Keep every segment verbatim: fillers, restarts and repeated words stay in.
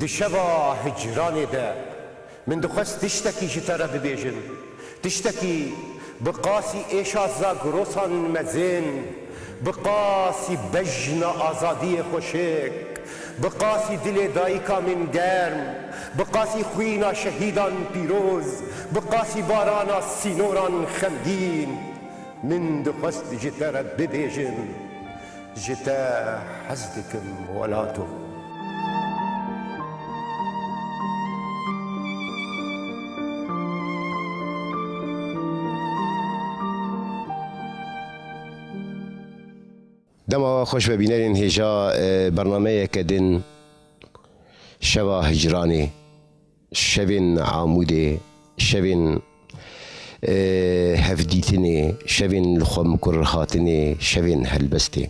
Di şeva hicranê de min dixwest tiştekî ji te re bibêjim. Tiştekî bi qasî êşa zagrosan mezin, bi qasî bejna azadiyê xweşik, bi qasî dilê dayika min germ, bi qasî xwîna şehîdan pîroz, bi qasî barana sînoran xemgîn, min dixwest ji te re bibêjim. Ji te hez dikim welato. Dema we xweş be bînerên hêja, e, bernameyeke din Şeva Hicranê. Şevên Amûdê, şevên, e, hevdîtinê, şevên li xwe mikur hatinê, şevên helbestê.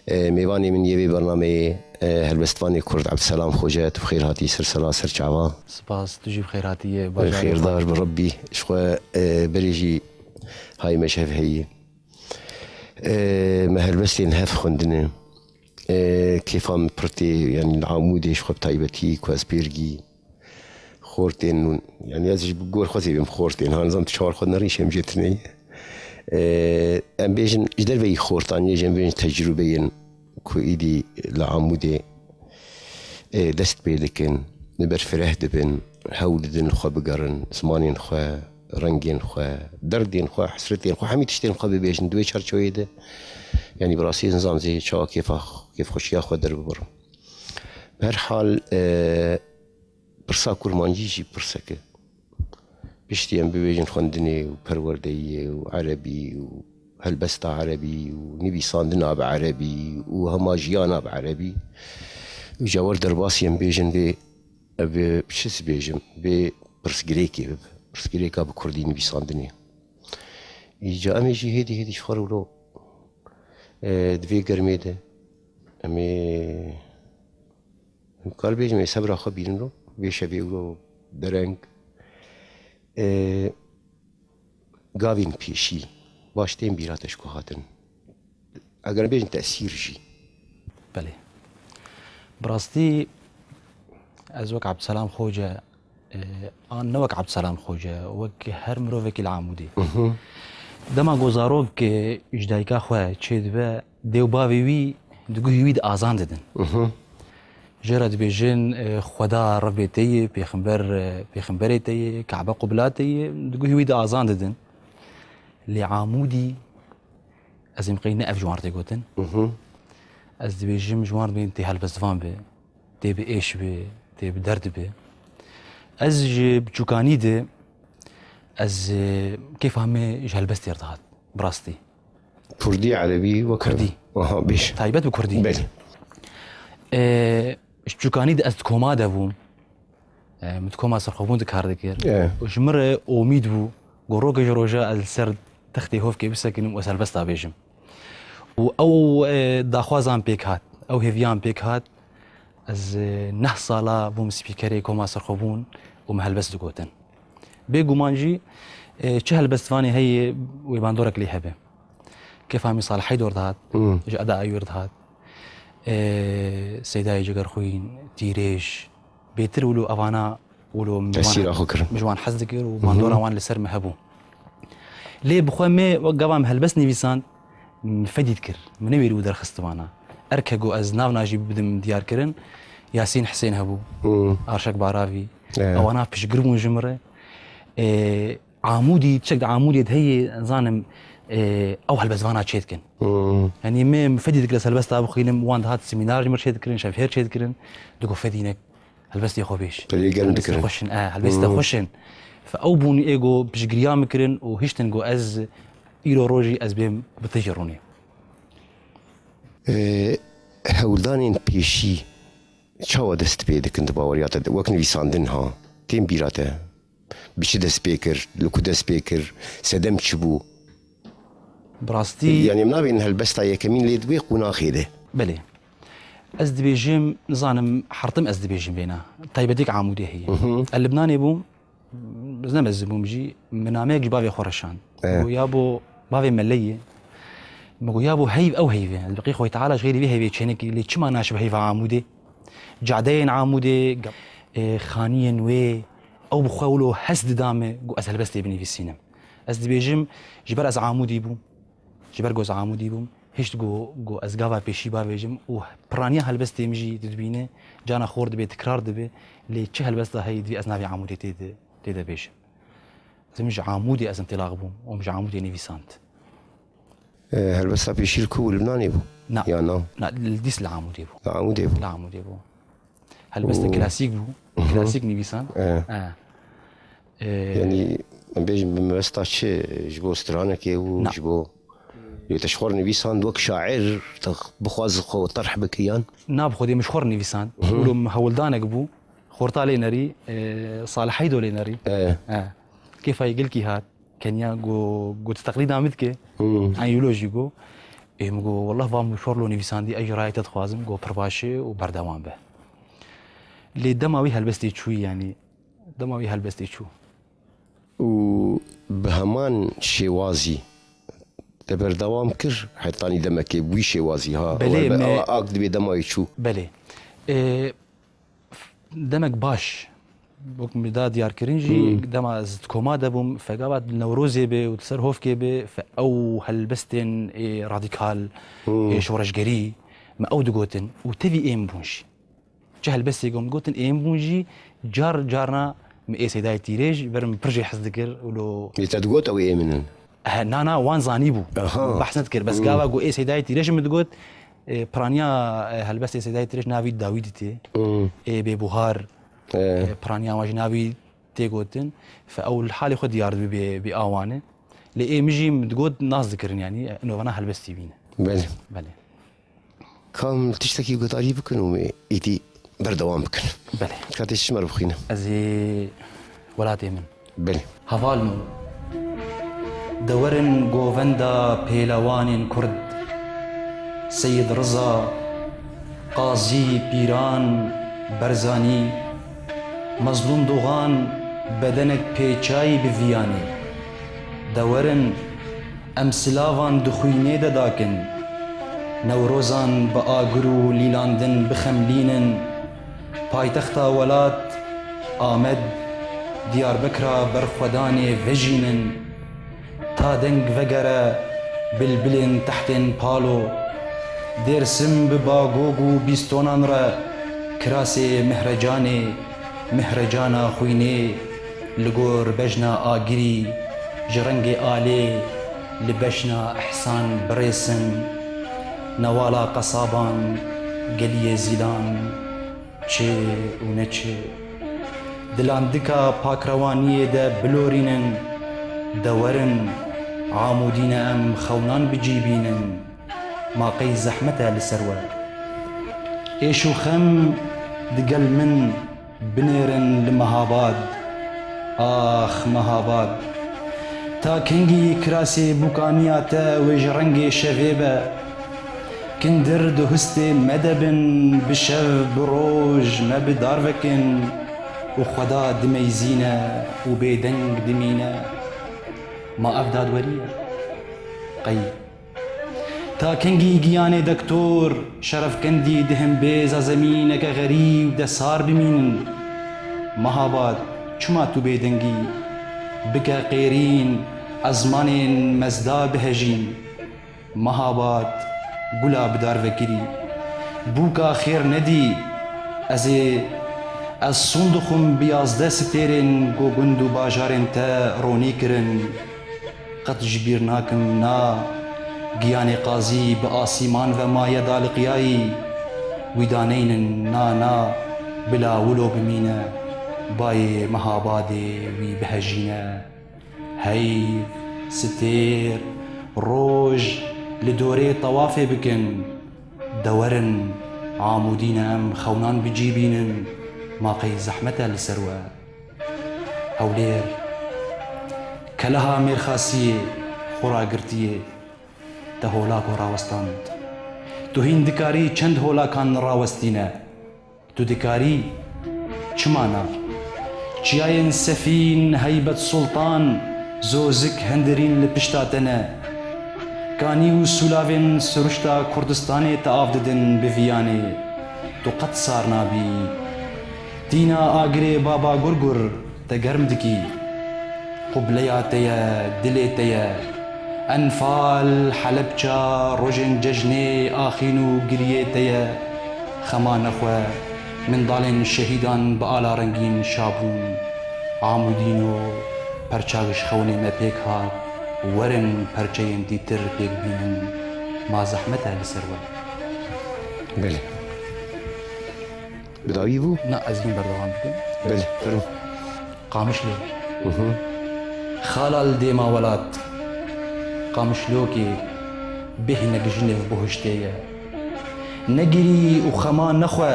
E, mêvanê min yê vê bernameyê, e, helbestvanê Kurd Ebdselam Xoce, tu bi xêr hatî ser sera ser çava. Spas, tu jî bi xêr hatî yê E, bajarê xwe. Xêrdar bi Rebbî, ji xwe, e, berê jî hay me ji hev heyî. E, me helbestên hev xwendine. E, kêfa min pir tê, yanî li Amûdê ji xwe bi taybetî ku ez pêrgî xortên, yanî ez ji gor xwe zêbêm xortên, ha nizam tu çawar xwe nerîşem jê tune ye. E, em bêjin ji derveyî xortan ye, ji em bêjin tecrûbeyên ku îdî li Amûdê, e, dest pê dikin, li ber fireh dibin, hewl didin li xwe bigerin, zimanên xwe, rengên xwe, derdên xwe, hesretên xwe, hemî tiştên xwe bibêjin di wê çarçeweyê de. Yanî bi rastî nizam zê çawa kêfa, kêfxweşiya xwe derbibirim. Bi her hal, e, pirsa kurmancî jî pirsek e. Piştî em bibêjin xwendinê û perwerdeyiyê û erebî û helbesta erebî û nivîsandina bi erebî û hema jiyana bi erebî. Îca wer derbasî em bêjin vê, ev çi dibêjim, vê pirsgirêkê bibe. Pirsgirêka bi kurdî nivîsandinê. Îca em ê jî hêdî hêdî ji xwe re wilo, e, di vê germê de em ê, em kar bêjim, ê sebra xwe bînin ro, vê şevê wilo dereng. E, gavên pêşî baş tên bîra te ji ku hatin? Eger em bêjin tesîr jî. Belê. Bi rastî ez wek Ebdselam Xoce, e, an ne wek Ebdselam Xoce, wek her mirovekî li Amûdê. Mhm. Dema ku zarok, e, ji dayika xwe çêdibe, dê û bavê wî di guhê wî de azan didin. Mhm. Jê re dibêjin, e, Xweda Rebbê te ye, pêxember, e, pêxemberê te ye, Kabe qubla te ye, di guhê wî de azan didin. Lê Amûdî, ez ê miqeyî ne ev ji wan re tê gotin. Mhm. Ez dibêjim ji wan re bên tê helbestvan be, tê bi êş be, tê bi derd be. Ez ji biçûkanî de, ez, e, kêfa me ji helbestê re dihat, bi rastî. Kurdî, erebî, wek Kurdî. Aha, bêş. Taybet bi Kurdî. Belê. E, ji biçûkanî de ez di koma de bûm. E, min di koma serxwebûn de kar dikir. E. Û ji min re omîd bû. Got, rokê ji roja ez li ser textê hovkê bisekinim û ez helbesta bêjim. Û ew, e, daxwazan pêk hat. Ew hêviyan pêk hat. Ez, e, neh sala bûm spîkerê koma serxwebûn û me helbest digotin. Bêguman jî, e, çi helbestvanê heye wê bandorek lê hebe. Kêfa min Salih Heydor dihat, Hmm. ji Eda Eyûr dihat. E, Seydayê Cegerxwîn, Tîrêj, bêtir wilo evana wilo min ji wan Tesîra xwe kirin. min ji wan hez dikir û Mhm. bandora wan li ser me hebû. Lê bi xwe me wek gava min helbest nivîsand, min fedî dikir. Min newêrî û derxist vana. Erke ku ez navna jî bidim diyarkirin, Yasîn Hisên hebû, Hmm. Arşak Baravî. Evet. Ewana piştgir bûn ji min re. E, Amûdî, tiştek di Amûdê de heye, zanim, e, ew helbestvana çê dikin. Hmm. Yanî me, me fedî dikir ez helbesta bixwînim, wan dihat semînar ji min çê dikirin, şevhêr çê dikirin. Digot fedî nek, helbestê xwe bêj. Pelê germ Helbestê dikirin. xweş in, e, helbestê Hmm. xweş in. Fe ew bûn ê go piştgiriya min kirin û hiştin go ez îro rojî ez bêm bi tijî rûnê. E, hewldanên pêşî çawa dest pê dikin di baweriya te de? Wek nivîsandin ha, tên bîra te? Bi çi dest pê kir? Li ku dest pê kir? Sedem çi bû? Bi rastî Yanî em nabên helbesta yekemîn lê di wê qonaxê de. Belê. Ez dibêjim, nizanim hertim ez dibêjim vêna. Taybetî ku Amûdê heye. Mhm. Ez Libnanê bûm, ez ne mezin bûm jî, min nameyek ji bavê xwe re şand. E. Min got, ya bo bavê me lê ye. Min got, ya bo heyv ew heyv e. Ez bi qî Xwedê Teala ji xêrî vê heyvê çênekî, lê çima naşibe heyva Amûdê? Cadeyên Amûdê, e, xaniyên wê, ew bi xwe wilo hes dida min, got, ez helbestê binivîsînim. Ez dibêjim, ji ber ez Amûdî bûm, ji ber ku ez Amûdî bûm, hişt got, got, ez gava pêşî bavêjim û piraniya helbestê min jî tu dibîne, cana xor dibe, tikrar dibe, lê çi helbesta heyî divê ez navê Amûdê tê de, tê de bêjim. Ez min ji Amûdê ez întilaq bûm û min ji Amûdê nivîsand. E, helbesta pêşî li ku bû? Li Lubnanê bû? Na. Ya na? Na, li dîs li Amûdê bû. Li Amûdê bû. Li Amûdê bû. Helbesta Û- klasîk bû. Mhm. Klasîk nivîsan. E. E. E. Yanî, em bêjin bi mebesta çi? Ji bo stranekê bû, Na. Ji bo Lê te ji xwe re nivîsand wek şair, te bixwaz xwe terh bike yan? Na, bi xwedê min ji xwe re nivîsand. Mhm. Wilo min hewldanek bû. Xorta lê nerî, e, Salih Heydo lê nerî. E. E. Kêfa yê gelkî hat. Kenya go, go tu teqlîda min dike. Hmm. Eyn wilo jî go. Ê min go, wallah va min şor lo nivîsandî, ez jî rayê te dixwazim. Go pir baş e û berdewam be. Lê dema wî helbestê çûyî, yanî dema wî helbestê çû. Û bi heman şêwazî te berdewam kir, hetanî demekê bi wî şêwazî ha. Belê, Ew me- a-, ak dibê dema wî çû. Belê. Ê, demek baş, wek min da diyarkirin jî, Hmm. dema ez di koma de bûm, fe gava di Newrozê be û di ser Hovkê be, fe ew helbestên ê radîkal, Hmm. ê şoreşgerî, me ew digotin û tevî êm bûn jî. Çi helbestê ku min gotin êm bûn jî, car carna min ê Seydayê Tîrêj, ber min pir jê hez dikir û lo- Lê te digot ew êm in? He, na, na, wan zanîbû. Aha. Behs nedikir. Bes Hmm. gava ku ê Seydayê Tîrêj min digot, e, piraniya, e, helbestê Seydayê Tîrêj navî dawî dîtê. Hmm. Ê bêbuhar, E. e, piraniya wan jî navî tê gotin. Fe ew li halê xwe diyar dibe bê, bê awane. Lê ê min jî min digot nas dikirin, yanî, e, novana helbestî bîne. Belê. Belê. Kam tiştekî guhdarî bikin û me êdî berdewam bikin. Belê. Ka tê çi me re bixwîne? Ez ê welatê min. Belê. Hevalno, de werin govenda pêlewanên Kurd, Seyid Riza, Qazî, Pîran, Berzanî, Mezlûm Dogan, bedenek pêçayî bi viyanê. De werin, em silavan di xwînê de dakin. Newrozan bi agir û lîlandin bixemlînin. Paytexta welat, Amed, Diyarbekira berxwedanê vejînin. Ta deng vegere bilbilên tehtên palo. Dêrsim bi bagog û bîstonan re kirasê mihrecanê, mihrecana xwînê, li gor bejna agirî, ji rengê alê li beşna ihsan birêsin, newala qesaban, geliyê zîlan, çi û neçi. Di landika pakrewaniyê de bilorînin, de werin, Amûdî ne em xewnan bi cî bînin. Ma qey zehmet e li ser we. Êş û xem digel min binêrin li Mehabad. Ax Mehabad! Ta kengî kirasê bûkaniya te wê ji rengê şevê be? Kindir di hustê me de bin, bi şev bi roj me bi dar vekin û Xweda dimeyzîne û bêdeng dimîne. Ma ev dadwerî ye? Qey. Ta kengî giyanê dektor, şerefkendî di himbêza zemîneke xerîb de sar bimînin? Mehabad, çima tu bêdengî? Bike qêrîn, ezmanên mezda bihejîn. Mehabad, gula bi dar vekirî. Bûka xêr nedî, ez ê, ez sûn dixwim bi yazdeh sitêrên ku gund û bajarên te ronî kirin. Qet ji bîr nakim, na, giyanê qazî bi asîman ve maye daliqiyayî, wî daneynin, na, na, bila wilo bimîne, bayê Mehabadê wî bihejîne. Heyv, sitêr, roj, li dorê tewafê bikin, de werin, Amûdî ne em xewnan bi cî bînin, ma qey zehmet e li ser we. Hewlêr, keleha mêrxasiyê, xwe ragirtiyê, te holako rawestand. Tu hîn dikarî çend holakan rawestîne? Tu dikarî? Çima na? Çiyayên Sefîn, Heybet Sultan, Zozik, Hendirîn li pişta te ne. Kanî û sûlavên siruşta Kurdistanê te av didin bi viyanê. Tu qet sar nabî. Tîna agirê baba Gurgur te germ dikî. Qubleya te ye, dilê te ye. Enfal, Helebça, rojên cejnê, axîn û giriyê te ye. Xema nexwe, mindalên şehîdan bi ala rengîn şa bûn. Amûdîno, perçak ji xewnê me pêk hat. Werin perçeyên dîtir pêk bînin. Ma zehmet e li ser we. Belê. Bi dawî bû? Na, ez hîn berdewam bikim. Belê, fermo. Qamişlo. Hı hı. Xala li dêma welat. Qamişlokê bêhnek ji nêv buhiştê ye. Negirî û xema nexwe,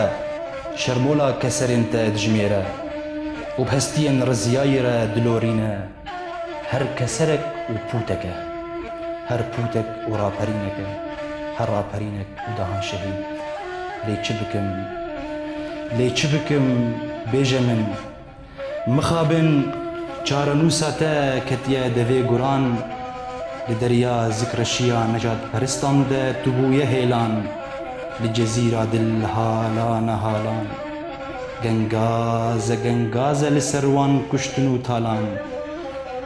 şermola keserên te dijmêre û bi hestiyên riziyayî re dilorîne. Her keserek û pûtek e. Her pûtek û raperînek e. Her raperînek û dahan şehîd. Lê çi bikim? Lê çi bikim? Bêje min. Mixabin, çarenûsa te ketiye devê guran. Li derya zikreşiya necatperistan de tu bûye hêlan. Li cezîra dil halane halan. Gengaze gengaze li ser wan kuştin û talan.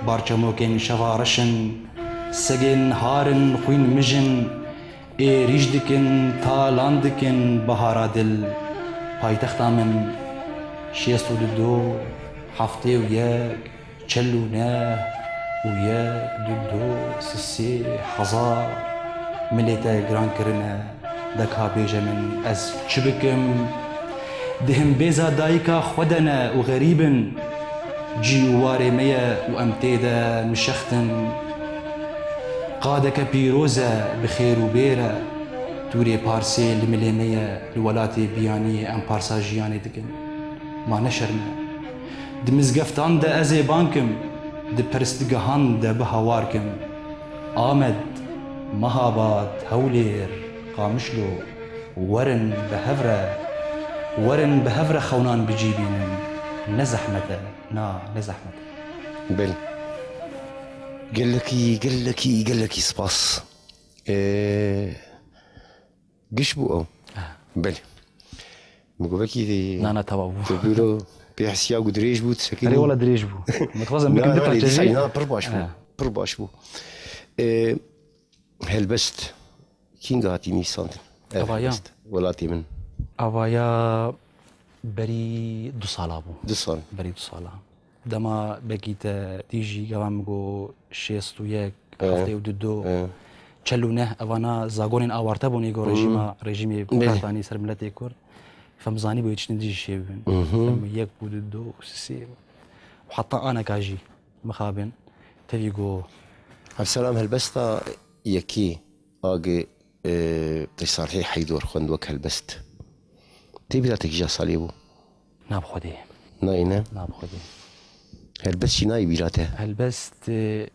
Barçemokên şeva reş in, segên har in, xwîn mij in, êrîş dikin, talan dikin bahara dil. Paytexta min şêst û du do, heftê û yek, çel û neh û yek, du do, sisê, hezar. Milê te giran kirine. De ka bêje min ez çi bikim? Di himbêza dayika xwe de ne û xerîb in. Cî û warê me ye û em tê de nişextin. Qadeke pîroz e bi xêr û bêr e. Tûrê Parsê li milê me ye, li welatê biyaniyê em parsa jiyanê dikin. Ma ne şerm e. Di mizgeftan de ez ê bang kim, di perestgehan de bi hawar kim. Amed, Mehabad, Hewlêr, Qamişlo, werin bi hev re, werin bi hev re xewnan bi cî bînin. Ne zehmet e, na, ne zehmet e. Belê. Gelekî, gelekî, gelekî spas. Ee, Giş bû ew. Ah. Belê. Min got, vekî Na, na, tewa bû. Tu bîro pê hesiya ku dirêj bû, tu sekinî. Erê, wela dirêj bû. Min dixwazim bikim Na, du na, lê parçe dîsa jî. Na, pir baş bû. Ah. Pir baş bû. Ee, helbest. Kînga hatî nivîsandin? Ev Avaya. Helbest. Welatê min. Avaya berî du sala bû. Du sal. Berî du sala. Dema bekî te dî jî gava min got şêst û yek, E. heftê û du do, E. çel û neh, evana zagonên awarte bûn, êgo Hmm. rejîma, rejîmê Belê. kartanî ser miletê Kurd. Fem zanî bû yetiştin dijî şê bibin. Mhm. Fem yek bû, du do û sisê. Û heta aneka jî mixabin tevî got. Hevselam helbesta yekî agi, e, Tesarhê Heydor xwend wek helbest. Tê bîra te kîja salê bû? Na bi Xwedê. Nayê ne? Na bi Xwedê. Helbest jî nayê bîra te? Helbest, e,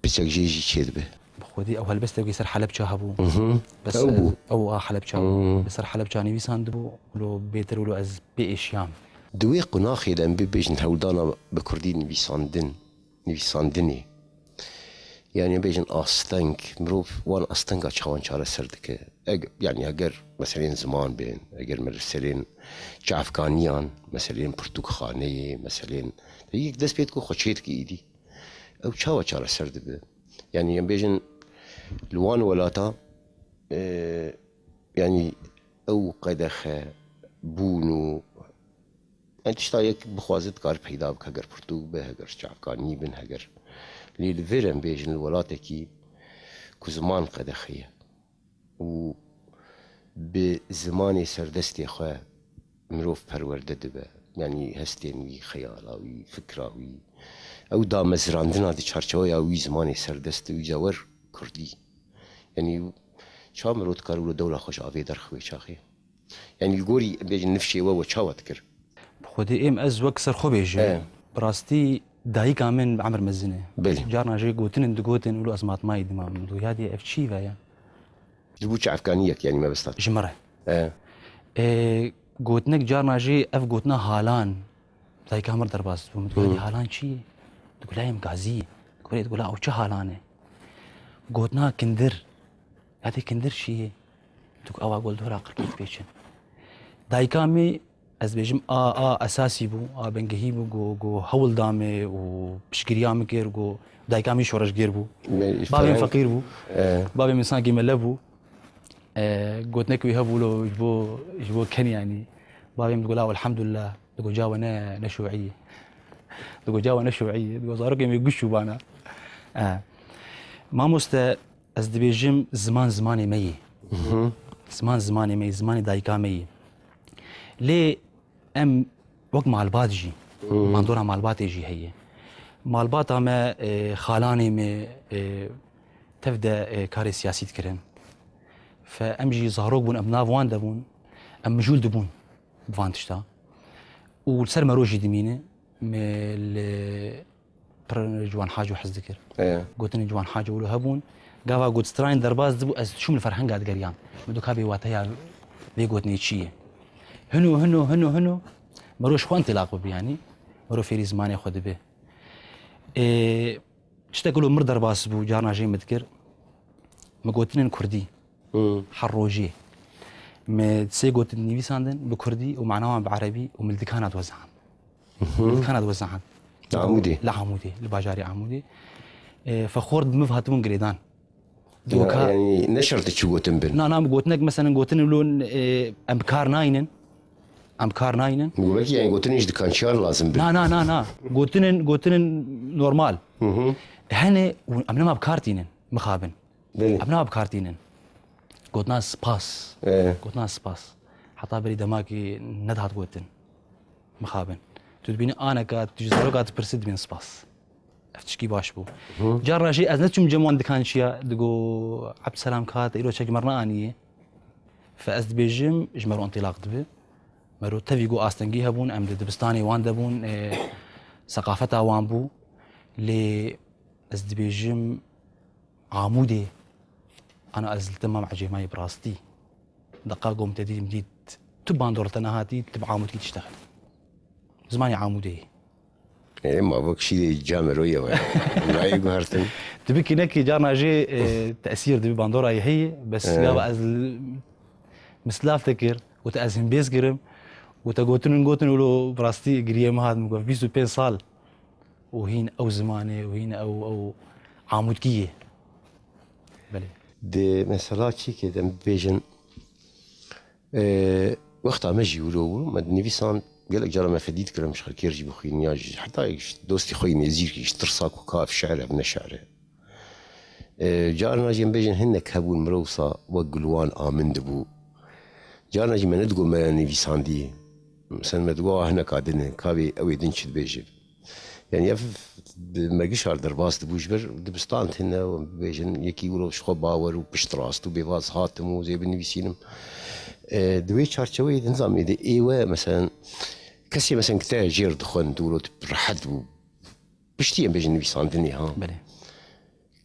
Piçek jê jî çêdibe. Bi Xwedê ew helbestekî ser Helebça hebû. Mhm. Bes, Ew bû. e, ew a Helebça bû. Mhm. Li ser Helebça nivîsandibû, wilo bêtir wilo ez pê êşiyam. Di wê qunaxê de em bibêjin hewldana bi kurdî nivîsandin, nivîsandinê. Yani em bêjin asteng, mirov wan astenga çawan çareser dike. Eg-, yani eger meselên ziman bên, eger meselên çavkaniyan, meselên pirtûkxaneyê, meselên, yek dest pê dike xwe çê dike îdî. Ew çawa çareser dibe? Yani em bêjin li wan welata, e, yani ew qedexe bûn û Yani tişta yek bixwaze dikare peyda bike, heger pirtûk be, heger çavkanî bin, heger. Lê li vir em bêjin li welatekî ku ziman qedexe ye û bi zimanê serdestê xwe mirov perwerde dibe. Yanî hestên wî, xeyala wî, fikra wî, ew damezrandina di çarçeweya wî zimanê serdest û îca wer kurdî. Yanî çawa mirov dikare wilo dewla xwe ji avê derxe wê çaxê? Yani li gorî em bêjin nifşê we we çawa dikir? Bi Xwedê êm ez wek ser xwe bêjim. E. Bi rastî dayika min bi emir mezin e. Belê. Carna jê gotinin digotin, wilo ez matmayî dima min. Got, yadê ev çî ve ya? Ji bo çavkaniyek yani mebesta. Ji min re. E. E, gotinek carna jê ev gotina halan. Dayika min derbas dibû. Min digot, Hı. halan çi ye? Digot, layê min gazî ye. Digot, lê digot, la ew çi halan e? Gotina kindir. Yadê kindir çi ye? Digot, ewa gol dora qirkî dipêçin. Dayika min, ez dibêjim, a, a esasî bû, a bingehî bû, ku, ku hewl da min û piştgiriya min kir, ku dayika min şoreşgêr bû. Bavê min feqîr bû. Bavê min sankî mele bû. E, gotinek wî hebû lo ji bo, ji bo kenî, yanî. Bavê min digot, "La, elhamdulillah." Digot, "Ca we ne, ne şûî ye." Digot, "Ca we ne şûî ye." Digot, "Zarokê min guş û bana." E, mamoste, ez dibêjim, ziman zimanê me yê. Ziman zimanê me yê, zimanê dayika me yê. Lê em wek malbat jî, bandora malbatê jî heye. Malbata me, e, xalanê me, e, tev de, e, karê siyasî dikirin. Fe em jî zarok bûn, em nav wan de bûn, em mijûl dibûn bi van tişta. Û li ser mero jî dimîne, me li pir Ciwan Haco hez dikir. Gotinên Ciwan Haco wilo hebûn. Gava got strayên derbas dibû, ez diçûm li ferhenga digeriyam. Min got, "Ka bêwateya vê gotinê çi ye?" Hino, hino, hino, hino. Mero ji xwe întilaq bibe, yanî. Mero fêrî zimanê xwe dibe. Ê, tiştek wilo mir derbas bû, carna jê min dikir. Min gotinên kurdî. Her rojê. Me sê gotin nivîsandin bi kurdî û mana wan bi erebî û min li dikana diwezahand. Li dikana diwezahand. Li Amûdê? Li Amûdê, li bajarê Amûdê. E, fexor bi min hatibûn girêdan. Ya, yanî ne şert çi gotin bin? Na, na, gotinek, meselen, gotin lo, e, em bi kar naynin. Em bi kar naynin. Belkî, yanî, gotinên ji dikançiyan lazim bin. Na, na, na, na. Gotinên, gotinên normal. Hene, em nema bi kar tînin, mixabin. Belê. Em niha bi kar tînin. Gotina spas. Ee. Gotina spas. Heta berî demakî nedihat gotin. Mixabin. Tu dibînî aneka, tu ji zaroka dipirsî dibîn spas. Ev tişkî baş bû. Carna jî ez neçûm cem wan dikan çiya, digo, "Ebdselam kat, îro çek me re neaniye." Fe ez dibêjim, ji me re întilaq dibe. Me re tevî ku astengî hebûn, em di dibistanê wan de bûn, e, seqafeta wan bû. Lê ez dibêjim, Amûdê, ana ez li te mam ecêmayî bi rastî. Deqa ku min te dît, min dît, tu bandor te nehatî, tu bi amûdkî tiştexilî. Zimanê Amûdê yê. Ê, ma vek şîrê camêroyê we. Nayê guhertin. Tu bikî nekî carna jê, e, tesîr dibe bandora yê heye, bes gava ez li, min silav te kir, û te ez hembêz kirim, û te gotin û gotin, wilo bi rastî giriyê min hat, min got, bîst û pênc sal. Û hîn ew zimanê û hîn ew, ew amûdkî ye. Belê. Di mesela çîkê de em bibêjin, e, wexta me jî wilo bû, me dinivîsan gelek cara me fedî dikirin, ji xelkê re jî bixwînin, ya jî heta ji dostê xwe yî nêzîkî ji tirsa ku ka ev şe'ir e, ev ne şe'ir e. E, carna jî em bêjin hinek hebûn mirov wisa wek gulwan amin dibû. Carna jî me nedigot me nivîsandî. Mesela me digot, "A hineka din e, ka vê ew ê din çi dibêje?" Yanî ev bi me gişar derbas dibû ji ber dibistan tune, em bibêjin, yekî wilo ji xwe bawer û piştrast û bêvaz hatim û zê binivîsînim. E, di wê çarçeweyê de nizam ê de ê we, mesela, kesê, mesela, ki te jêr dixwend û wilo tu rehet bû. Piştî em bêjin nivîsandinê, ha. Belê.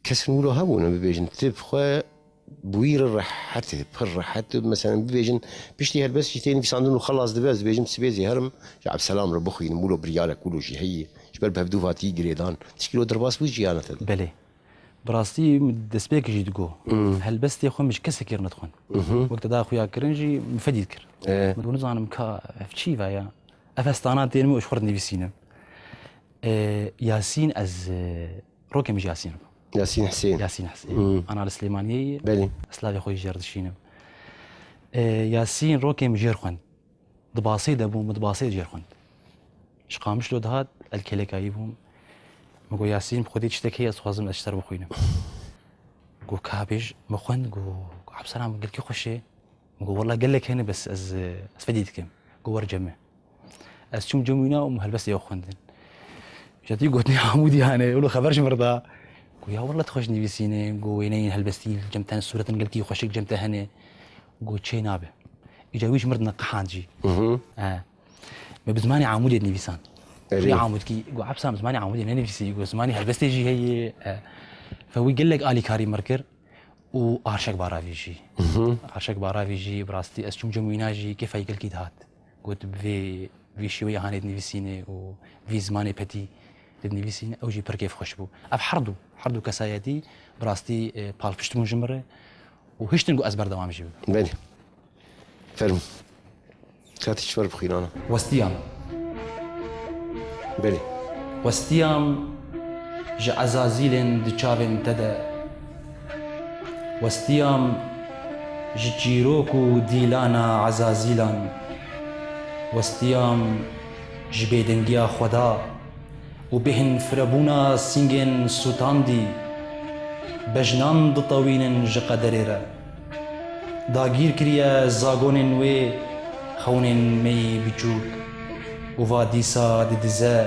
Kesin wilo hebûn, em bibêjin, tu bi xwe bi wî re rehet e, pir rehet e. Mesela, em bibêjin, piştî helbest jî tê nivîsandin û xelas dibe, ez dibêjim, sibê zê herim, ji Ebselam re bixwînim, wilo biryarek wilo jî heye. Ji ber bi hevdû hatî girêdan. Tişkî wilo derbas bû jiyana te de. Belê. Bi rastî min destpêkê jî digot. Helbestê xwe min ji kesekî re nedixwend. Wek te da xuya kirin jî min fedî dikir. Ee. Min digot, nizanim ka ev çî ve ya. Ev hestana tên min û ji xwe re dinivîsînim. Ee, Yasîn ez, e, rokê min ji Yasîn bû. Yasîn Hisên. Yasîn Hisên. Ana li Silêmaniyê ye. Belê. Ez slavê xwe jê re dişînim. Ee, Yasîn rokê min jê re xwend. Di basê de bûm, min di basê de jê re xwend. Ji Qamişlo dihat, el kêleka wî bûm. Min got, "Yasîn, bi xwedê tiştek heye, ez dixwazim ez ji te re bixwînim." Got, "Ka bêj, min xwend." Got, "Ebselam, gelkî xweş e." Min got, "Wela gelek hene, bes ez, ez fedî dikim." Got, "Were cem min." Ez çûm cem wîna û min helbestê xwe xwendin. Jatî gotinê Amûdî hane, wilo xeber ji min re da. Got, "Ya wela tu xweş nivîsînê." Got, "Wêneyên helbestî li cem te hene, sûretên gelkî xweşik cem te hene." Got, "Çê nabe." Îca wî ji min re neqehand jî. He. Me bi zimanê Amûdê dinivîsan. Erê. Rê Amûdkî, got, "Ebselam, zimanê Amûdê nenivîsî." Got, "Zimanê helbestê jî heye." He. Fe wî gelek alîkarî min re kir û Arşek Baravî jî. Arşek Baravî jî, bi rastî, ez çûm cem wîna jî, kêfa wî gelkî dihat. Got, "Bi vê, vî şêweyê hanê dinivîsînê û vî zimanê petî dinivîsînê." Ew jî pir kêfxweş bû. Ev her du, her du kesayetî, bi rastî, e, palpişt bûn ji min re û hiştin ku ez berdewam jî bibim. Belê. Fermo. Ka tişt ber bixwînana. Westiyam. Belê. Westiyam ji ezazîlên di çavên te de. Westiyam ji çîrok û dîlana ezazîlan. Westiyam ji bêdengiya Xweda û bêhn firebûna sîngên sûtandî. Bejnan ditewînin ji qederê re. Dagîr kiriye zagonên wê xewnên me yî biçûk û va dîsa didize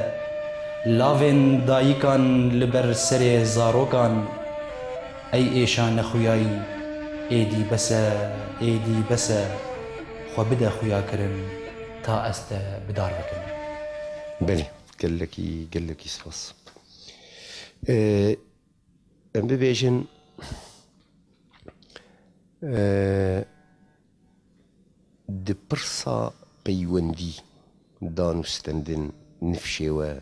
lavên dayikan li ber serê zarokan. Ey êşa nexuyayî, êdî bes e, êdî bes e, xwe bide xuya kirin, ta ez te bi dar vekim. Belê, gelekî, gelekî spas. Ee, Em bibêjin, e, di pirsa peywendî, dan û stendin, nifşê we,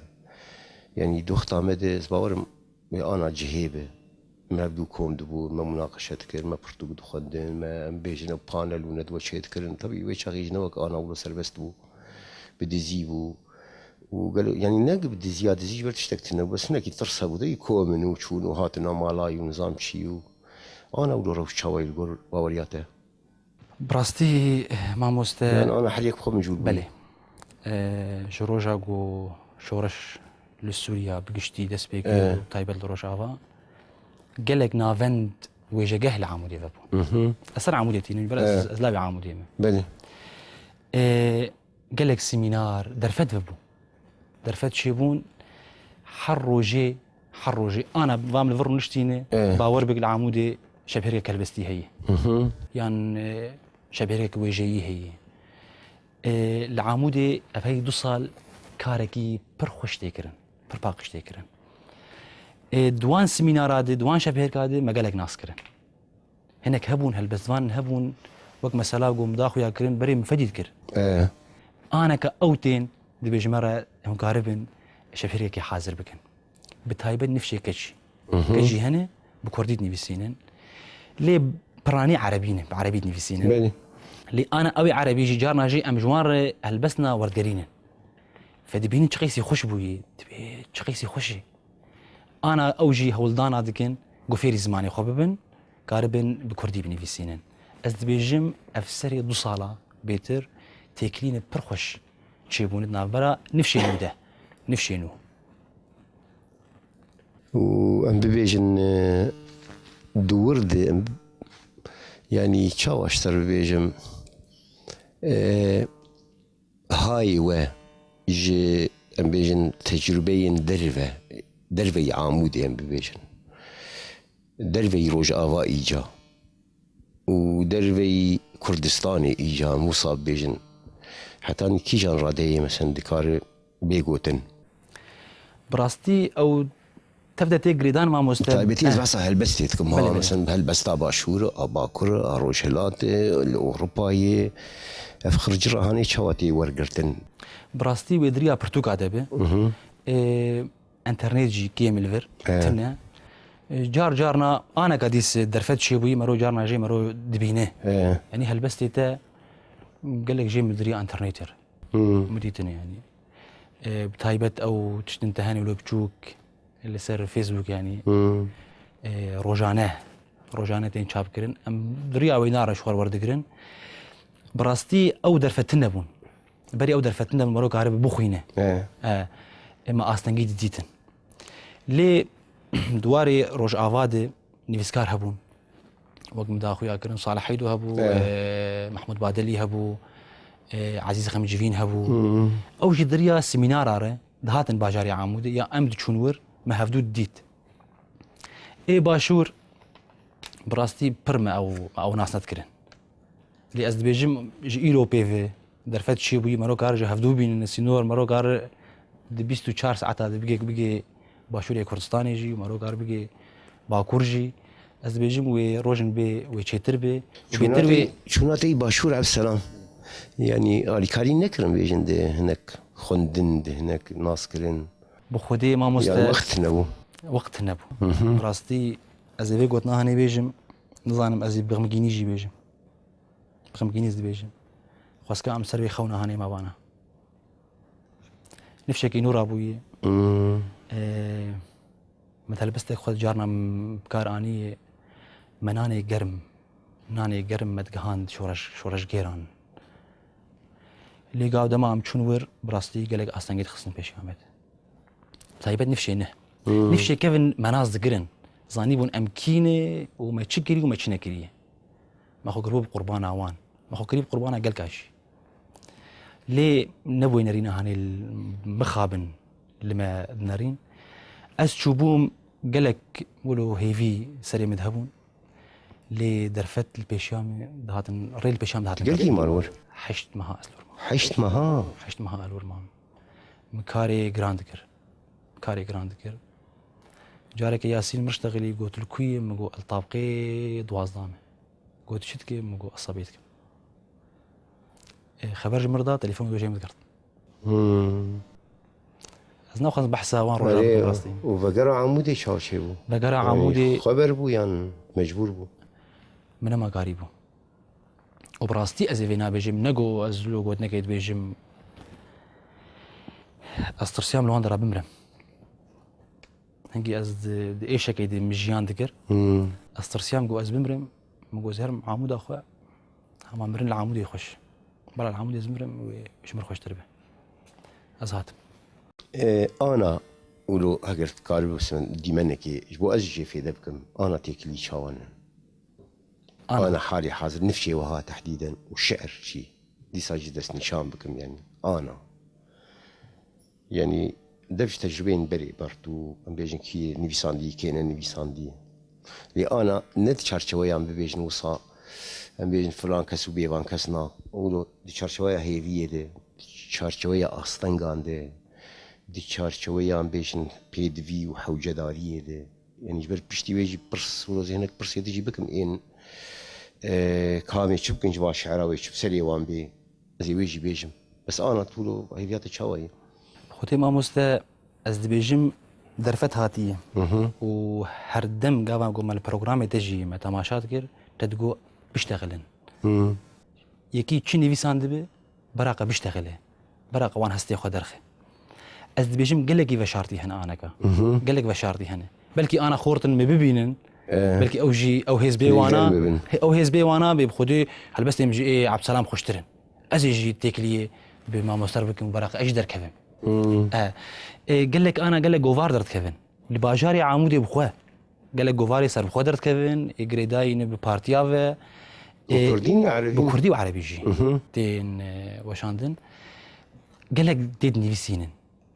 yanî doxta me de, ez bawerim, wê ana cihê be. Me hevdû kom dibû, me munaqeşe dikir, me pirtûk dixwendin, me, em bêjin, ew panel û nedwe çêdikirin. Tevî wê çaxê jî ne wek ana wilo serbest bû, bi dizî bû. Û gelo, yanî ne bi diziya, dizî ji ber tiştek tune bû, bes hinekî tirs hebû, de kom in û çûn û hatina malay û nizam çi û ana wilo rewş çawa ye li gor baweriya te? Bi rastî, mamoste. Yan ana her yek bi xwe mijûl bûye? Belê. E, ji roja ku şoreş li Sûriya bi giştî dest pê kir, e, û taybet li Rojava, gelek navend wêjegeh li Amûdê vebû. Mhm. Ez ser Amûdê tînim, ji ber ez, e, ez lawê Amûdê me. Belê. E, gelek semînar, derfet vebû. Derfet çêbûn, her rojê, her rojê. Ana vam li vir rûniştîne, e, bawer bik li Amûdê şepêrkek helbestî heye. Mhm. Yan, e, şepêrkek wêjeyî heye. E, li Amûdê ev hey du sal karekî pir xweş tê kirin, pir paqij tê kirin. E, di wan semînara de, di wan şepêrka de me gelek nas kirin. Hinek hebûn, helbestvan hebûn, wek mesela ku min da xuya kirin, berê min fedî dikir. E. Aneke ew tên, dibê ji me re hûn karibin şefêrekê hazir bikin. Bi taybet nifşê keçî. Mhm. Keçî hene, bi kurdî dinivîsînin. Lê piranî erebî ne, bi erebî dinivîsînin. Belê. Lê ana ew ê erebî jî carna jî em ji wan re helbestina werdigerînin. Fedî bînin çi qeysî xweş bûyî, dibê çi qeysî xweş e. Ana ew jî hewldana dikin ku fêrî zimanê xwe bibin, karibin bi kurdî binivîsînin. Ez dibêjim, ev serê du sala bêtir têkilîne pir xweş çêbûne di navbera nifşên wî de. Nifşên û. Û em bibêjin, e, di wir de, em, yanî çawa ji te re bibêjim, e, Hayê we ji, em bêjin, tecrûbeyên derve, derveyî Amûdê em bibêjin, derveyî Rojava îca û derveyî Kurdistanê îca, em wisa bibêjin, hetanî kîjan radeyê, mesen, dikare bê gotin? Bi rastî ew Tev de tê girêdan, mamoste. Taybetî ez, eh, behsa helbestê dikim. Belê, ha, belê. Mesela helbesta Başûr, a Bakur, a Rojhilat, li Ewropayê, ev xirci re hanê çawa tê wergirtin? Bi rastî wê di riya pirtûka de be. Mhm. Ê, enternet jî kêm li vir, eh, tune. Ê, car carna aneka dîs derfet çêbûyî, mero carna jê mero dibîne. Eh. Yanî helbestê te gelek jê min di riya enternetê re. Hmm. Min dîtine yanî. E, bi taybet ew tiştên te hene wilo biçûk li ser Facebook yanî. Hmm. E, rojane, rojane tên çap kirin. Em di riya wêna re ji xwe re werdigirin. Bi rastî ew derfet tune bûn. Berî ew derfet tune bûn, mero karibe bixwîne. E. E, ê me astengî didîtin. Lê di warê Rojava de nivîskar hebûn. Wek min da xuya kirin, Salih Heydo hebû, eh, e, Mehmûd Badelî hebû, e, Ezîz Xemcivîn hebû. Hmm. Ew jî di riya semînara re dihatin bajarê Amûdê, ya em diçûn wir, me hevdû didît. Ê Başûr, bi rastî pir me ew, ew nas nedikirin. Lê ez dibêjim, ji îro pê ve derfet çêbûyî, mero kar ji hevdû bînin, sînor mero kar di bîst û çar saeta de bigê, bigê Başûrê Kurdistanê jî, mero kar bigê Bakur jî. Ez dibêjim wê rojin bê, wê çêtir bê. Çûna bêtir wê te, çûna te yî Başûr, Evselam. Yanî alîkarî nekirin bêjin de hinek xwendin, de hinek nas kirin. Bi Xwedê mamoste. Yan wext nebû. Wext nebû. Hı hı. Bi rastî ez ê vê gotina hanê bêjim, nizanim ez ê bi xemgînî jî bêjim. Bi xemgînî ez dibêjim. Xwestka em ser wê xewna hanê ma vana. Nifşekî nû rabûyî. Hmm. Ee, min helbestek xwe carna min bi kar anî, me nanê germ, nanê germ me digihand şoreş-, şoreşgêran. Lê gav dema em çûn wir, bi rastî gelek astengê dixistin pêşiya me de. Taybet nifşê ne. Hmm. Nifşê kevin me nas digirin. Zanîbûn em kî ne û me çi kirî û me çi nekiriye. Me xwe kiribû bi qurbana wan. Me xwe kirî bi qurbana gelka jî. Lê nebûyê nerîna hanê li, mixabin li me dinerîn. Ez çûbûm gelek wilo hêvî serê min de hebûn. Lê derfet li pêşiya min dihatin, rê li pêşiya min dihatin. Gelkî mal wir? Heşt meha ez li wir mam. Heşt meha? Heşt meha ez li wir mam. Min karê giran dikir. Karê giran dikir. Carekê Yasîn min riştexilî got, "Li ku yî?" Min got, "El tabqê duwazdeh me." Got, "Çi dikê?" Min got, "Esebê dikim." E, xeber ji min re da, telefon wê jê min digirt. Hmm. Ez naxwazim behsa wan rojan Erê, bikim rastî. Û vegera Amûdê çawa çêbû? Vegera Yanî Amûdê xweber bû yan mecbûr bû? Min nema karî bû. Û bi rastî ez ê vê nabêjim, nego ez lo gotinekê dibêjim. Ez tirsiyam li wan dera bimrim. Hingî ez di, di êşekê de min jiyan dikir. Hmm. Ez tirsiyam ku ez bimrim. Min got, "Herim Amûda xwe, hema mirin li Amûdê xweş. Bela li Amûdê ez bimrim, wê ji min xweştir be." Ez hatim. E, ana, wilo heger dikaribim dîmenekê, ji bo ez jê fêde bikim, ana têkilî çawan in? Ana. Ana halî hazir nifşê wiha tehdîden û şi'r jî. Dîsa jî destnîşan bikim, yanî ana. Yanî dev ji tecrubeyên berê bert û em bêjin kî nivîsandî, kê ne nivîsandî. Lê ana ne di çarçeweyan bibêjin wisa, em bêjin filan kes û bêvan kes na. Wilo di çarçeweya hêviyê de, di çarçeweya astengan de, di çarçeweya em bêjin pêdivî û hewcedariyê de. Yanî ji ber piştî wê jî pirs, wilo zênek pirsê din jî bikim ên, e, kamê çi bikin ji van şi'ra wê çi bi serê wan bê, ez ê wê jî bêjim. Bes ana tu wilo hêviya te çawa ye? Xwedê mamoste, ez dibêjim derfet hatiye. Hı hı. Û her dem gava ku me li programê te jî me temaşa dikir, te digot biştexilin. Hı. Yekî çi nivîsan dibe, beraqa biştexile. Beraqa wan hestê xwe derxe. Ez dibêjim gelekî veşartî hene aneka. Mhm. Gelek veşartî hene. Belkî ana xortin me bibînin. Eh. Belkî ew jî, ew hêz bê wana. Lêger bibin. He, ew hêz bê wana bê bi xwedê helbestê min ji ê Abdselam xweştir in. Ez ê jî têkiliyê bi mamoster bikim û beraqa ez jî derkevim. Hmm. Eh, e, gelek ana gelek govar derdikevin. Li bajarê Amûdê bi xwe. Gelek govarê serbixwe derdikevin, ê girêdayî ne bi partiya ve, Bi ê, kurdî ne erebî? Bi kurdî û erebî jî Mhm. tên, e, weşandin. Gelek tê dinivîsînin.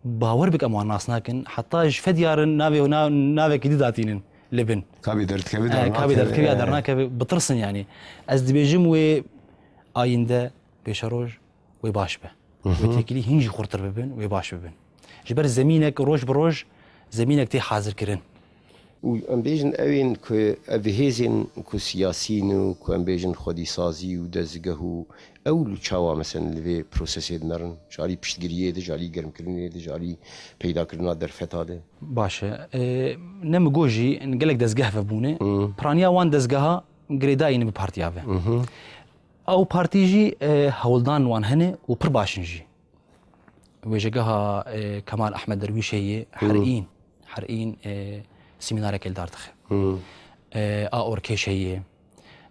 Bawer bik em wan nas nakin. Heta ji fedyarin navê, na-, navekî di datînin li bin. Kabê derdikeve E, dernakeve. Kabê derdikeve ya dernakeve. Bitirsin yanî. Ez dibêjim wê ayînde pêşeroj wê baş be. Mhm. Wê têkilî hîn jî xurtir bibin, wê baş bibin. Ji ber zemînek roj bi roj zemînek tê hazirkirin. Û em bêjin ew ên ku ev hêzên ku siyasî ne û ku em bêjin xwedîsazî û dezgeh û ew li çawa mesela li vê prosesê dimerin? Ji alî piştgiriyê de, ji alî germkirinê de, ji alî peydakirina derfeta de? Baş e. E, ne min got jî gelek dezgeh vebûne. Hmm. Piraniya wan dezgeha girêdayî ne bi partiya ve. Mhm. Ew partî jî, e, hewldan wan hene û pir baş in jî. Wêjegeha, e, Kemal Ehmed Derwîş heye, Hmm. Herîn, Herîn, e, semînareke li dar dixe. Hmm. E, a Orkêş heye,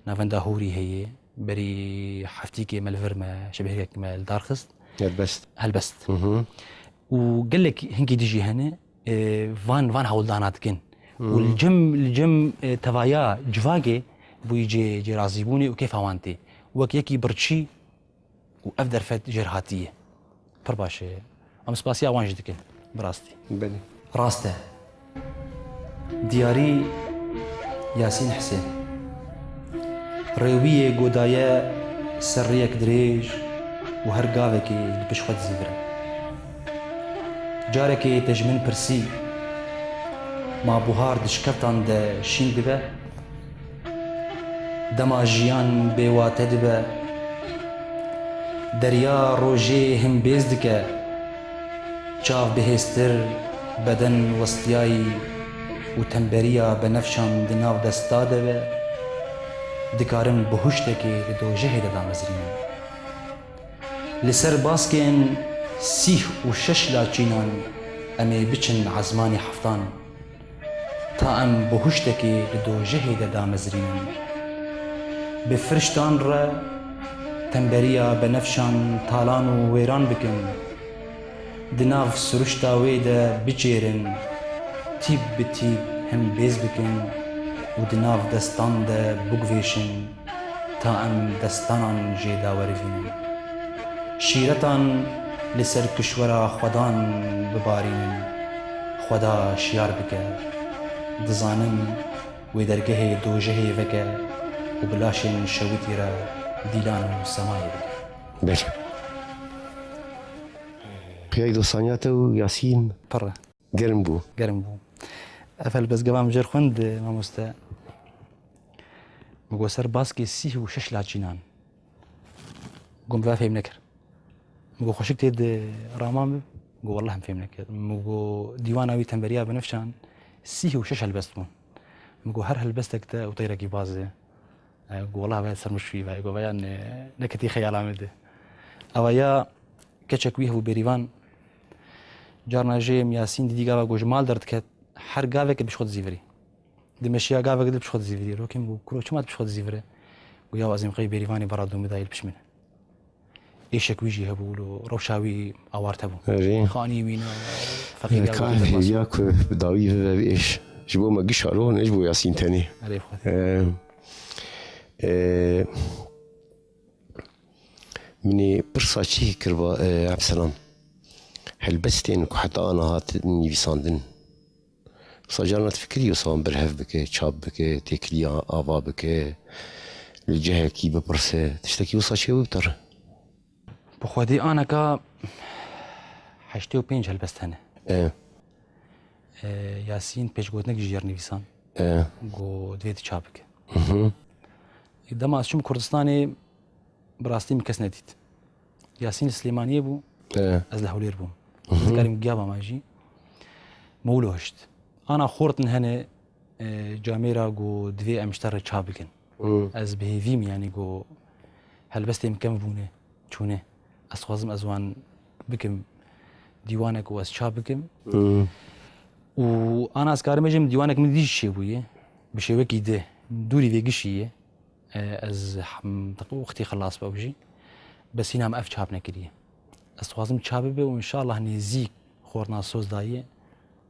Navenda Hûrî heye, berî heftîkê me li vir me şibêhekek me li dar xist. Helbest. Helbest. Hı hı. Û gelek hinkî dijî hene, e, van, van hewldana dikin. Hı. Û li cem, li cem, e, tevaya civakê bûyî cê, cê razîbûnê û kêfa wan tê. Wek yekî birçî û ev derfet jêr hatiye. Pir baş e. Em spasiya wan jî dikin. Bi rastî. Belê. Rast e. Diyarî Yasîn Hisên. Rêwiyê godaye ser rêyek dirêj û her gavekê li pişt xwe dizîvire. Carekê te ji min pirsî, ma buhar di şikeftan de şîn dibe? Dema jiyan bêwate dibe, derya rojê himbêz dike, çav bihêztir, beden westiyayî û temberiya benefşan di nav desta de be, dikarin buhuştekê di dojehê de damezrînim. Li ser baskên sîh û şeş laçînan em ê biçin ezmanî heftan. Ta em buhuştekê li dojehê de damezrînin. Bi firştan re temberiya benefşan talan û wêran bikin. Di nav siruşta wê de bicêrin, tîp bi tîp him bêz bikin û di nav destan de biguvêşin. Ta em destanan jê dawerivînin. Şîretan li ser kişwera Xwedan bibarînin. Xweda şiyar bike. Dizanim wê dergehê dojehê veke û bi laşên şewitî re dîlan û semayê bike. Belê. Xuya dostaniya te û Yasîn Pir e. Germ bû. Germ bû. Ev helbestgeva min jêr xwend, mamoste. Min got ser baskê sîh û şeş laçînan. Got min vê fêm nekir. Min got xweşik tê di raman bi. Got wellah em fêm nekir. Min got dîwana wî temberiya binifşan sîh û şeş helbest bûn. Min got her helbestek te û teyrekî baz e. E, got wellah ve ser min şûyî ve. Got veya ne, neketî xeyala min de. Ewa ya keçek wî hebû bêrîvan. Carna jê em Yasîn didî gava got ji mal derdiket. Her gaveke bi xwe dizîvirî. Dimeşiya gavek dil pişxwe dizîvirî. Rokê min got, "Kuro, çima tu pişxwe dizîvire?" Got, "Ya ez ê min qey bêrîvanê bera dû min dayî li pişt min." Êşek wî jî hebû, lo rewşa wî awarte bû. Erê. Xanî wî ne, feqîriya wî Ka hêviya ku bi dawî bibe bi êş. Ji bo me giş alo, ne ji bo Yasîn tenê. Erê xwe. Ee, ee, Min ê pirsa çi kiriba, e, Ebselam? Helbestên ku heta ana hat nivîsandin. Wisa carna difikirî wisa wan berhev bike, çap bike, têkiliya ava bike, li cihekî bipirse, tiştekî wisa çêbû bi te re? Bi xwedî aneka heştê û pênc helbest hene. E. E, Yasîn pêşgotinek ji jêr nivîsan. E. Got, divê tu çap bike. Mhm. Dema ez çûm Kurdistanê, bi rastî min kes nedît. Yasîn li Silêmaniyê bû, E. ez li Hewlêr bûm. Mhm. Dikarîm giya bama jî. Min wilo hişt. Ana xortin hene, e, camêra got, divê em ji te re çap bikin. Hmm. Ez bi hêvî me, yanî got, helbestê min kevbûne, çûne. Ez dixwazim ez wan bikim dîwanek û ez çap bikim. Hmm. Û ana ez karim bêjim dîwanek min dî jî çêbûye. Bi şêwekî di, dûrî vê gişî ye. E, ez hem, teqrîben wextê xilas be ew jî. Bes hîna me ev çap nekiriye. Ez dixwazim çap bibe û înşallah nêzîk xorna soz daye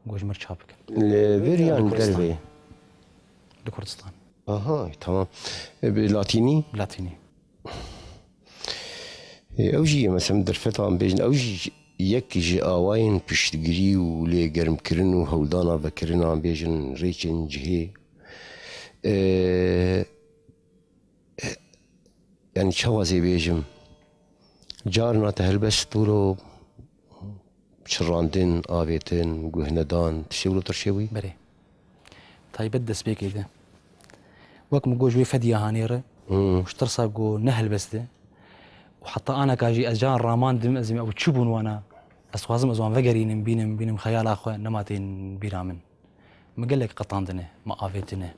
ku ji min re çap bikin. Li vir yan Li Kurdistan. derve? Li Kurdistan. Aha, tamam. E, bi latînî? Bi latînî. E, ew jî ye, mesela derfetan bêjin, ew jî yek ji awayên piştgirî û lêgermkirin û hewldana vekirina bêjin rêçên cihê. E, e, yanî çawa zê bêjim? Carna te helbest wilo çirrandin, avêtin, guhnedan, tiştê wilo te re çêbûyî? Berê. Taybet destpêkê de. Wek min got ji wê fediya hanê re, Hmm. û ji tirsa ku ne helbest e. Û heta aneka jî ez can ramandim, ez ê ew çi bûn wana? Ez dixwazim ez wan vegerînim, bînim, bînim xeyala xwe, nema tên bîra min. Min gelek qetandine, me avêtine.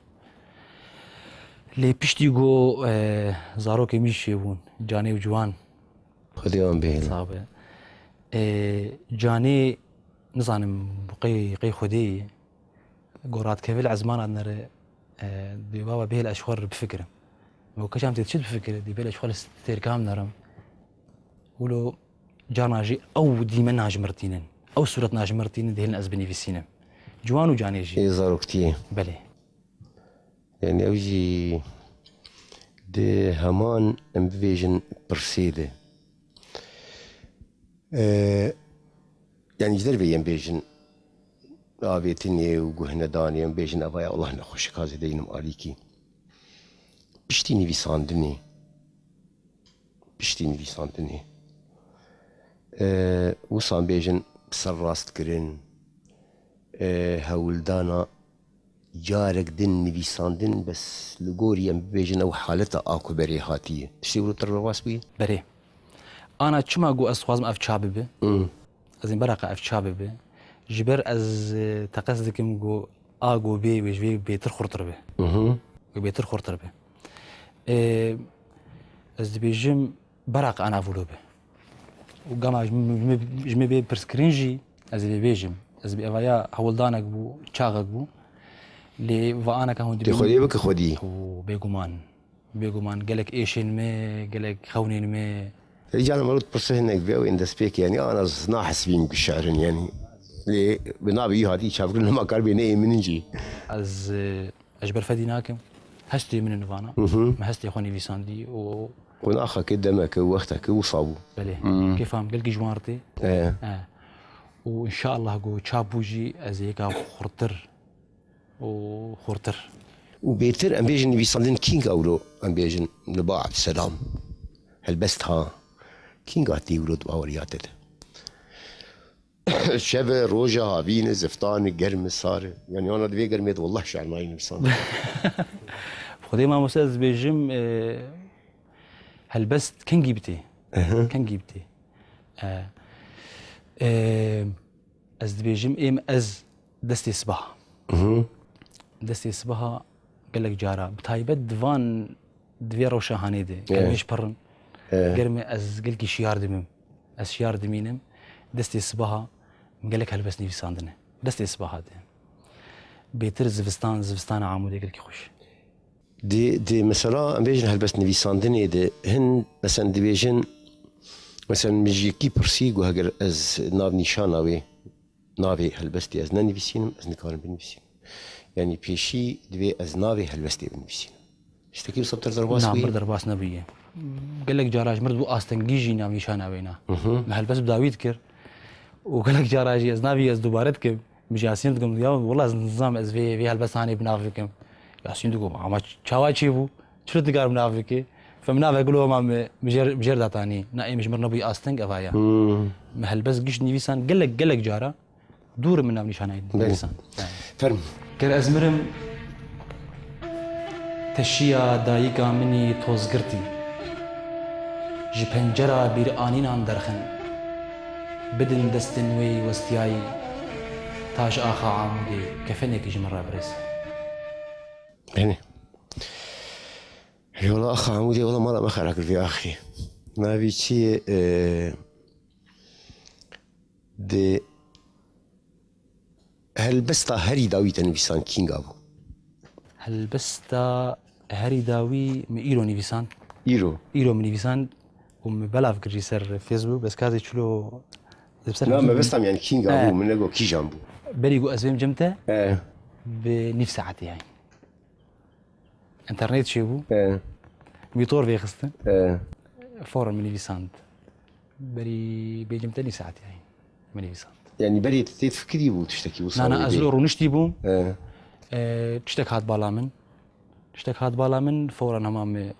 Lê piştî ku, e, zarokê min jî çêbûn, Canê û Ciwan. Xwedê wan bihêle. Sax be. E, Canê, nizanim qey, qey Xwedê ye. Ku radikeve li ezmana nere, e, dê baba bihêle ez ji xwe re bifikirim. Min got, keçam tê çi difikire? Dê bihêle ez ji xwe li stêrka min nerim. Wilo carna jî ew dîmena ji min re tînin. Ew sûretna ji min re tînin, dihêlin ez binivîsînim. Ciwan û Canê jî. Ê zaroktiyê. Belê. Yani ew jî di heman, em bibêjin, pirsê de. Ee, yani ji derveyî em bêjin avêtinê û guhnedanê, em bêjin evaya Allah nexweşika zêde yînim alîkî. Piştî nivîsandinê, piştî nivîsandinê, e, wisa em bêjin serrastkirin, e, hewldana carek din nivîsandin, bes li gorî em bibêjin ew haleta a ku berê hatiye. Tiştê wilo te re rast bûye? Berê. Ana çima got ez dixwazim ev çap bibe? Hmm. Ez ê beraqa ev çap bibe. Ji ber ez, e, teqez dikim got a got bê wê ji vê bêtir xurtir be. Mhm. Wê bêtir xurtir be. E, ez dibêjim beraqa ana vûlo be. û gama ji min, ji min, ji min bê pirs kirin jî, ez ê vê bêjim. Ez bê evaya hewldanek bû, çaxek bû. Lê va aneka hûn Tê dibînin. Xwediyê bike xwedî. Û bêguman. Bêguman gelek êşên me, gelek xewnên me. Îcar mero dipirsê hinek vê ew ên destpêkê, yanî ana ez nahesibîm ku şi'rin, yanî. Lê bi navê wî hatî çavkirin, lema kar bê ne ê min in jî. Ez, e, ez ji ber fedî nakim. Hestê min in vana. Hı hı. Me hestê xwe nivîsandî û Û naxeke demeke û wexteke wisa bû. Belê. Hmm. Kêfa min gelkî ji wan re tê. E. E. Û înşallah ku çap bû jî ez ê yeka xurtir û xurtir. Û bêtir em bêjin nivîsandin kînga wilo, em bêjin li ba Ebdselam. Helbest ha. Kînga tê wilo di baweriya te de? Şev e, roj e, havîn e, ziftan e, germ e, sar e. Yanî ana di vê germê de wallah şi'r nayê nivîsandin. Xwedê mamoste ez dibêjim, e, helbest kengî bitê. Ehe. Kengî bitê. E, e, ez dibêjim êm ez destê sibaha. Mhm. Destê sibaha gelek cara, bi taybet di van, di vê rewşa hanê de, Evet. germê ji pir in. Evet. Germê ez gelkî şiyar dimim. Ez şiyar dimînim. Destê sibaha min gelek helbest nivîsandine. Destê sibaha de. Bêtir zivistan, zivistana Amûdê gelkî xweş. Di, di mesela em bêjin helbest nivîsandinê de hin, mesela dibêjin, mesela min ji yekî pirsî, got, heger ez nav nîşana wê, navê helbestê ez nenivîsînim, ez nikarim binivîsînim. Yanî pêşî divê ez navê helbestê binivîsînim. Tiştekî wisa bi te re derbas Na, bûye? Min derbas nebûye. Gelek cara ji min re dibû astengî jî navnîşana wê na. Mhm. Me helbest bi dawî dikir. Û gelek cara jî ez navî ez dubare dikim. Min jî Yasîn dikim, ya wela ez nizam ez vê, vê helbesta hanê bi nav bikim. Yasîn digo, ama çawa çêbû? Çi dikar bi nav bike? Fe min navek gulo ma min, min jêr, min jêr datanî. Na êm ji min re nebûye asteng eva ya. Hmm. Me helbest giş nivîsan gelek, gelek cara. Dûr min navnîşanayî Belê. Nivîsan. Ferm. Ger ez mirim, teşiya dayika min î tozgirtî. Ji pencera bîranînan derxin. Bidin destin wê westiyayî. Ta ji axa Amûdê kefenekî ji min re birêz. Belê. Ê wela axa Amûdê, wela mala me xera kir vê axê. Navî çi ye, e, Di helbesta herî dawî te nivîsan kînga bû? Helbesta herî dawî min îro nivîsan. Îro? Îro min nivîsan û min belav kir jî ser Facebook, bes ka ez ê çilo, ez bi ser Na, helbest mebestam yani kînga He. Bû, min nego kîjan bû? Berî ku ez bêm cem te, He. Bi nîv saetê yani. Înternet çêbû. He. Mîtor vêxistin. He. Fawren min nivîsand. Berî bêjim te nîv saetê yani. Min nivîsand. Yani berî tu tê difikirî bû tiştekî wisa Na, na, wê ez bê? Lo rûniştî bûm. He. E, tiştek hat bala min. Tiştek hat bala min, fawren hema min,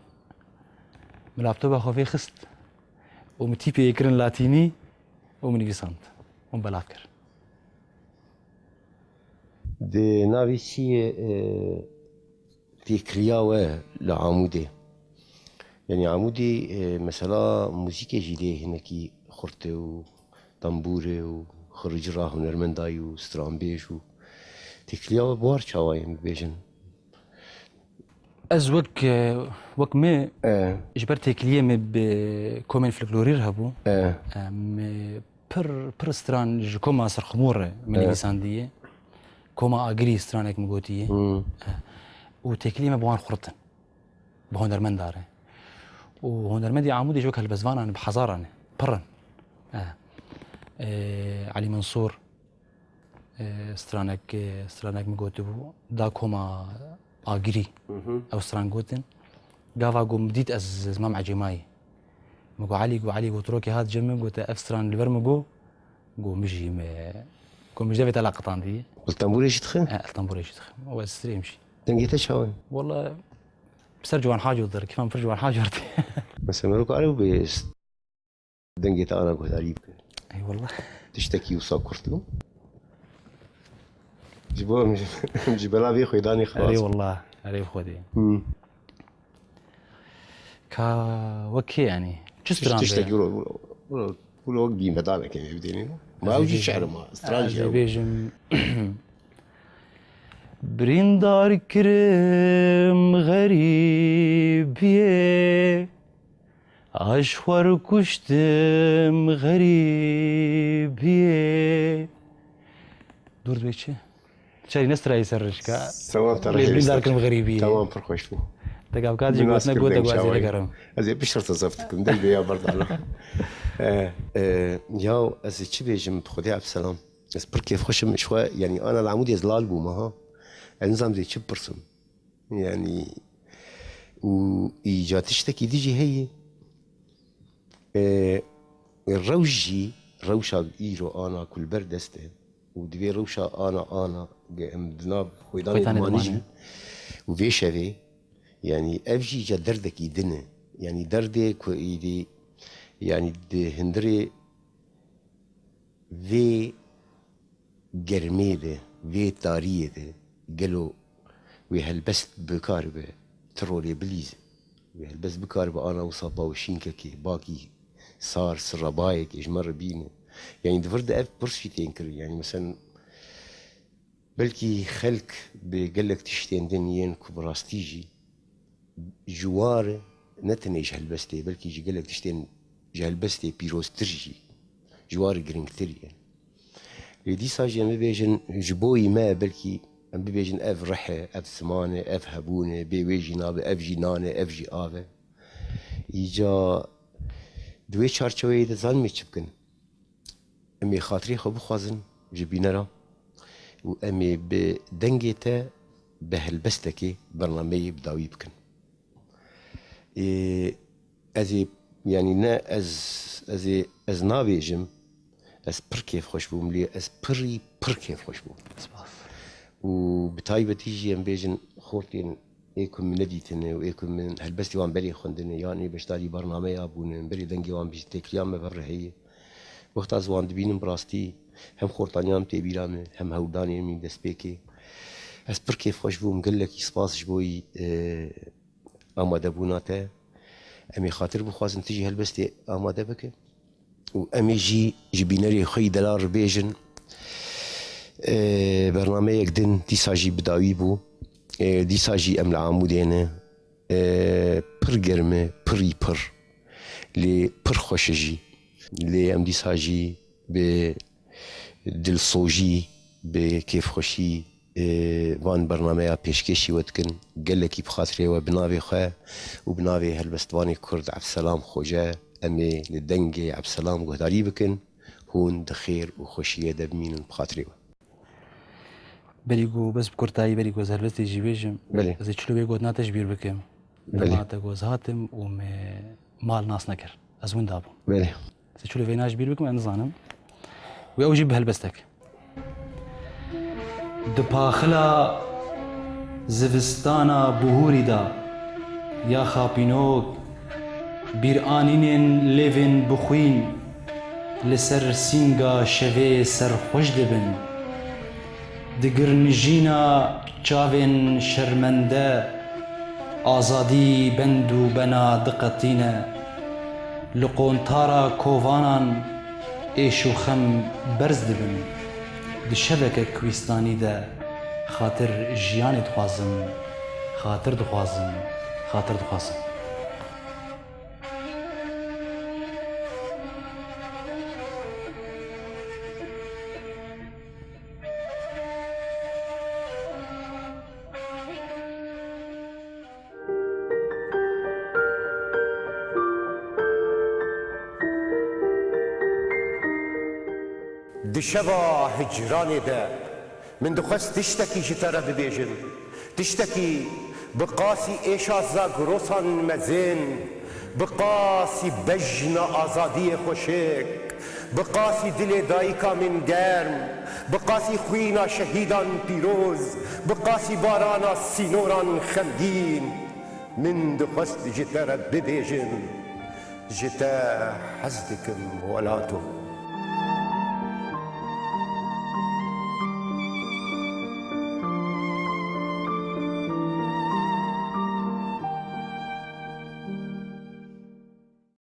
min laptopa xwe vêxist. Û min tîpê yê kirin latînî û min nivîsand. Û min belav kir. Di navê çi ye, e, têkiliya we li Amûdê? Yanî Amûdê, e, mesela muzîkê jî lê hinekî xurt e û tembûr e û xiricira hunermendayî û stranbêj û têkiliya we bi war çawa yên bibêjin? Ez wek, e, wek me, E. Ji ber têkiliyê me bi komên folklorî re hebû. E. E, me pir, pir stran ji koma Serximûr re me E. Nivîsandiye. Koma Agirî stranek min gotiye. Hmm. E, û têkiliyê me bi wan xurt in. Bi hunermenda re. Û hunermendê Amûdê ji wek helbestvanan bi hezaran e. Pir in. E. E, Elî Mensûr. E, stranek, e, stranek min gotibû, da koma Agirî. Mhm. Ew stran gotin. Gava ku min dît ez, ez mam ecêmayî. Min got, Elî, got, Elî, got, rokê hat cem min, got, ev stran li ber min got, got, min jî me, got, min ji devê te la qitandî. Li tembûrê jî dixin? E, li tembûrê jî dixin. Ew ez strêm jî. Dengê te çawa ye? Wala, ser ciwan haco dir, kîfan pir ciwan haco dir. Mesela, merok arê bû bê Dengê te ana guhdarî bike. Ey wallah. Tiştekî wisa kurt bû. Ji bo em ji, em ji bela vê xwêdanê Erê xelas bin. Wallah, erê bi Xwedê. Hmm. Ka wek kê yani? Çi Tiş-, stran be? Tiştekî wilo, wilo, wilo, wilo wek bîmedanek em ê bidênê. Ma ew jî şe'r ma, stran jî ew. Ez ê bêjim, birîndar kirim xerîbiyê. Aşk xwe rû kuştim xerîbiyê. Dûr dibê çi? Çerî ne strayî ser rişka. Sewab te Lê rehî bîn ser. Darkirim xerîbiyê. Tamam, pir xweş bû. Te gavkat jî gotine gote gwa zêde gerim. Ez ê piştre te zeft dikim. Deng bê ya berdana. Eh, eh, ya ez ê çi bêjim bi Xwedê Ebselam? Ez pir kêfxweş im, ji xwe, yanî ana li Amûdê ez lal bûme ha. Ez nizam dê çi bipirsim. Yanî, û îca tiştekî din jî heye. E, rewş jî, rewşa îro ana ku li ber dest e û divê rewşa ana, ana ge em di nav xwêdanê Xwêdanê dimanî jî dimane. Û vê şevê, yanî ev jî îca derdekî din e. Yanî derdê ku êdî, yanî di hundirê vê germê de, vê tariyê de gelo wê helbest bikaribe ti rolê bilîze? Wê helbest bikaribe ana wisa bawşînkekê, bakî sar, sirabayekê ji me re bîne? Yanî di vir de ev pirs jî tên kirin. Yanî meselen, belkî xelk bi gelek tiştên din yên ku bi rastî jî ji war e, ne tenê ji helbestê, belkî ji gelek tiştên ji helbestê pîroztir jî, ji war e giringtir ye. Lê dîsa jî em bibêjin, ji bo yî me, belkî em bibêjin ev rih e, ev ziman e, ev hebûn e, bê wê jî nabe, ev jî nan e, ev jî av e. Îca di wê çarçeweyê de zanimê çi bikin? Em ê xatirê xwe bixwazin ji bînera û em ê bi dengê te, bi helbestekê bernameyê bi dawî bikin. Ê, ez ê, yanî ne ez, ez ê, ez nabêjim, ez pir kêfxweş bûm, lê ez pirî pir kêfxweş bûm. Spas. Û bi taybetî jî em bêjin xortên ê ku min nedîtine û ê ku min helbestî wan berê xwendine, yan ê beşdarî bernameya bûne, berê dengê wan bijî têkiliya me bi hev re heye. Wexta ez wan dibînim bi rastî hem xortaniya min tê bîra min, hem hewldanên min destpêkê. Ez pir kêfxweş bûm, gelekî spas ji bo yî, e, amadebûna te. Em ê xatir bixwazin tu jî helbestê amade bike. Û em ê jî ji bînerê xwe yî delal re bêjin, e, bernameyek din dîsa jî bi dawî bû. E, dîsa jî em li Amûdê ne. E, pir germ e, pirî pir. Lê pir xweş e jî. Lê em dîsa jî bi dilsojî, bi kêfxweşî, e, van bernameya pêşkêşî we dikin. Gelekî bi xatirê we, bi navê xwe û bi navê helbestvanê Kurd Ebselam Xoce, em ê li dengê Ebselam guhdarî bikin. Hûn di xêr û xweşiyê de bimînin bi xatirê we. Berî ku bes bi kurtayî, berî ku ez helbestê jî bêjim, Belê. ez ê çilo wê gotina te ji bîr bikim. Belê. Dema te ku ez hatim û me mal nas nekir. Ez winda bûm. Belê. Ez ê çilo vêna ji bîr bikim, ez nizanim. Wê ew jî bi helbestek. Di paxila zivistana bihûrî de ya xapînok, bîranînên lêvên bixwîn li ser sînga şevê serxweş dibin. Di girnijîna çavên şermende, azadî bend û bena diqetîne. Li qontara kovanan êş û xem berz dibin. Di şeveke kwîstanî de xatir jiyanê dixwazim, xatir dixwazim, xatir dixwazim. Di şeva hicranê de min dixwest tiştekî ji te re bibêjim. Tiştekî bi qasî êşa Zagrosan mezin, bi qasî bejna azadiyê xweşik, bi qasî dilê dayika min germ, bi qasî xwîna şehîdan pîroz, bi qasî barana sînoran xemgîn, min dixwest ji te re bibêjim, ji te hez dikim welato.